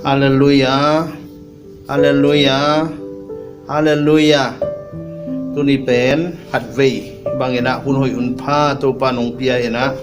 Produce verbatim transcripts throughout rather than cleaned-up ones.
Halleluia. Halleluia. Halleluia. Tuni pen khatvei bangin ah hun hoih hun pha Topa nong pia in ah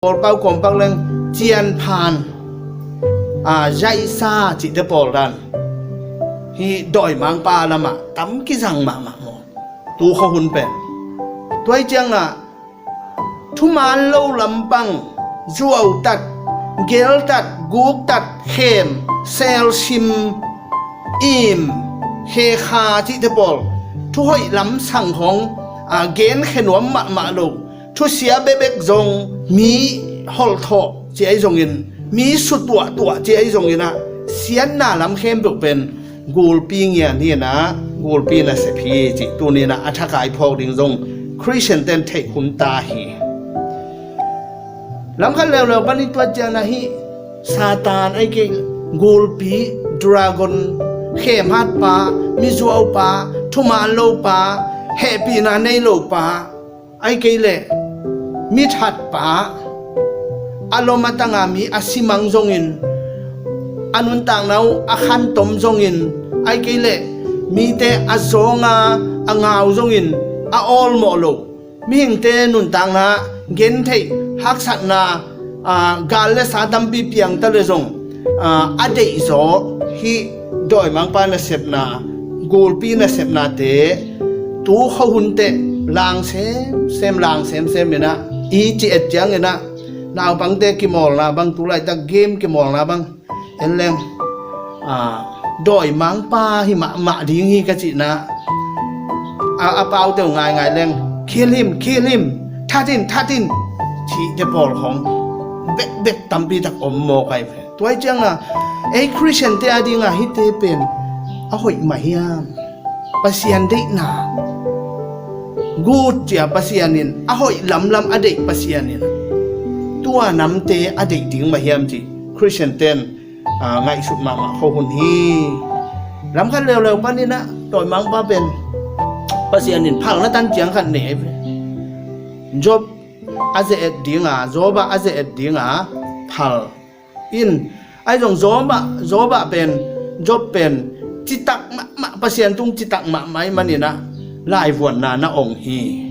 Pawlpau kawmpak leng cianphan, a, zaihsa cihte pawl dan hi dawimangpa lamah tam kizang mahmah maw? Tu khuahun pen tua hi ciangah thuman lo lampang zuautat, geltat, guktat, khem, selsim, im, khekha cihte pawl thuhoih lam sang khong, a, genkhe nuam mahmah lo, thusia bekbek zong mi holhthawh ci ahi zongin, mi sutuahtuah ci ahi zongin ah, siatna lam khempeuh pen gulpi ngian hi inah, gulpi nasep hi cih tuni inah a thakai phawk ding zong Khristian ten theih hun ta hi. Lamkhat leuleu pan i tuat ciangin ah hih Satan ahi kei gulpi, dragon, khemhatpa, mizuaupa, thuman lopa, hehpihna nei lopa, ahi kei leh mithatpa, a lom a tanga mi a simang zongin, a nuntakna uh a khantom zongin, ahi kei leh mite a zawnga a ngau zongin a awlmawh lo, mihingte nuntakna gentheih, haksatna, aa, gal le sa tampi piangta le zong, aa, a deihzaw hih dawimangpa nasepna, gulpi nasepnate tu khuahun teh lang semsem, lang semsem inah, i ci et ciang inah, naupangte kimawlna bang, tu laitak game kimawlna bang en leng, aa, dawimangpa hi mahmah ding hi ka cihna, a, a paute uh ngaingai leng, kill him, kill him, that in, that in, cihte pawl khong bekbek tampitak om mawk ahi ve. Tua hi ciangah ei Khristiante a dingah hihte pen a hoih mah hiam? Pasian deihna, good cia Pasian in, a hoih lamlam a deih Pasian in tua namte a deih ding mah hiam cih Khristian ten, aa, ngaihsut mahmah khuahun hi. Lamkhat leuleu pan inah dawimangpa pen Pasian in phalna tan ciang khat nei ahi ve. Job a ze-et dinga, Job ah a ze-et dinga phal in, ahi zong Job ah, Job ah pen, Job pen citak mahmah, Pasian tung citak mahmah ahih man inah laivuanna na ong hi.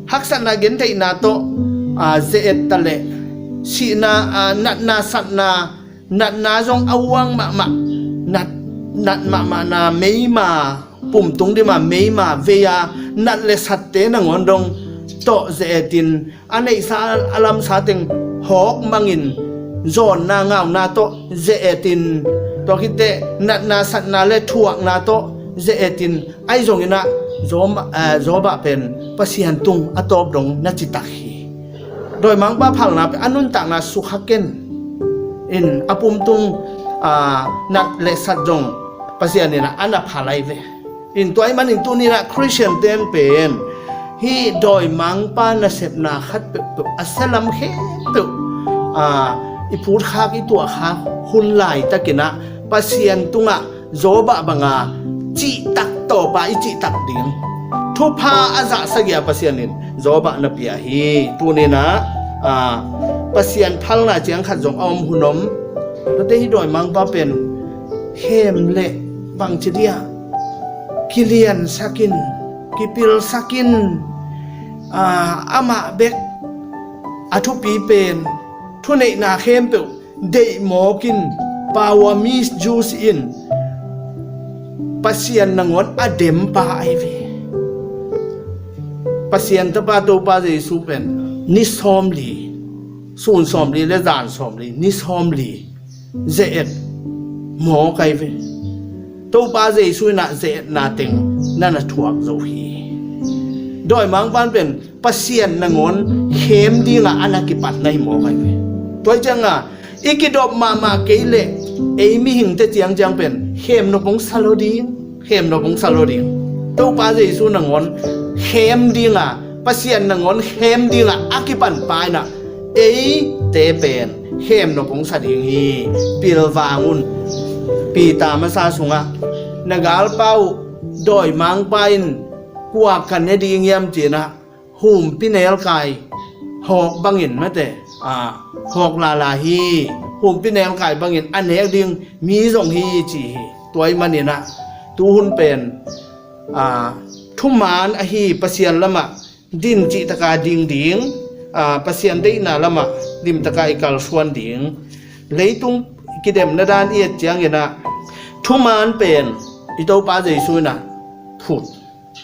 Haksatna gentheihna tawh, aa, ze-et ta leh sihna, aa, natna satna, natna zong a uang mahmah, nat, nat mahmahna meima pumtung dima meima vei-a nat le satte nangawn dong tawh ze-etin, a neihsa a lamsa teng hawk mangin, zawnna ngauna tawh ze-etin, tua khitteh natna satna le thuakna tawh ze-etin, ahi zongin ah Job, eh, Job ah pen Pasian tung a tawp dong na citak hi. Dawimangpa phalna pen a nuntakna sukha ken in, a pumtung, ah, nat le sat zong Pasian in ah a na phal ahi ve. In tua ahih manin tuni-in ah Khristian ten pen hih dawimangpa nasepna khat peuhpeuh, a sia lam khempeuh, ah, i phutkhak, i tuahkhak hun laitakin ah Pasian tungah Job ah banga cihtak tawpa i cihtak ding thupha a zahsagia Pasian in Job ah na pia hi. Tuni-in ah, ah, Pasian phalna ciang khat zong a om hun om. Tuate hih dawimangpa pen khem le bangci dia kiliansak in, kipilsak in, ah, amah bek a thupi pen thuneihna khempeuh deihmawk in, power misuse in, Pasian nangawn a dempa ahi ve. Pasian tapa Topa Jesu pen ni sawmli, sun sawmli le zan sawmli, ni sawmli ze-et mawk ahi ve. Topa Jesu in ah ze-etna teng na na thuak zo hi. Dawimangpa pen Pasian nangawn khem dingah a na kipatna hi mawk ahi ve. Tua hi ciangah i kidop mahmah kei leh ei mihingte ciangciang pen khem nop hong sa lo ding, khem nop hong sa lo ding. Topa Jesu nangawn khem dingah, Pasian nangawn khem dingah a kipanpa in ah eite pen khem nop hong sa ding hi. Pilvang un. Peter masa sungah na galpa uh dawimangpa in kua ka ne ding hiam ci-in ah humpinelkai hawk bangin mate, a, hawk lala hi. Humpinelkai bangin a nek ding mi zong hi ci hi. Tua ahih manin ah tuhun pen, a, thuman ahi Pasian lamah din cihtaka ding ding, Pasian deihna lamah limtaka i kalsuan ding. Leitung kidemna dan i et cianginah thuman pen i Topa Jesu inah phut,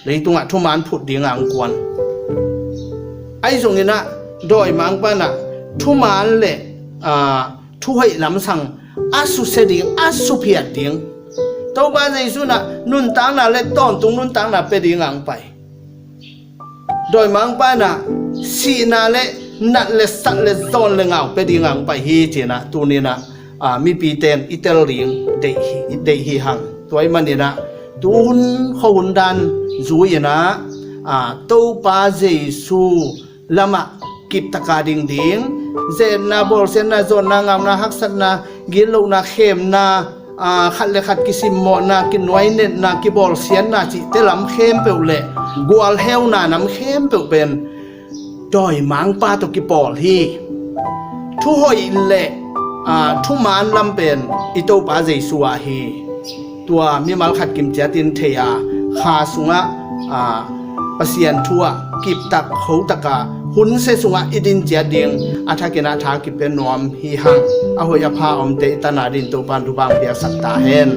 leitungah thuman phut dinga ang kuan. Ahi zonginah dawimangpa inah thuman le aa, thuhoih lamsang a susia ding, a suphiat ding. Topa Jesu inah nuntakna le tawntung nuntakna pia dinga ang pai. Dawimangpa inah sihna le nat le sat le zawn le ngau pia dinga ang pai hi cinah tuninah aa, mipite in i tel ding deih hi, deih hi hang. Tua ahih maninah tuhun khuahun dan zui-inah aa, Topa Jesu lamah kiptaka ding ding. Zetna, bawlsiatna, zawnna, ngauna, haksatna, gitlohna, khemna, aa, khat le khat kisimmawhna, kinuainetna, kibawlsiatna cihte lam khempeuh le gualheuna nam khempeuh pen dawimangpa tawh kipawl hi. Thuhoih le aa, thuman lam pen i Topa Jesu ah hi. Tua mimal khat kimciatin thei a, kha sungah aa, Pasian thu ah kiptak khotaka hunsia sungah i din ciat ding a thakinah tha kipia nuam hi hang. A hoih a pha omte i tana din Topa in thupha piaksak ta hen.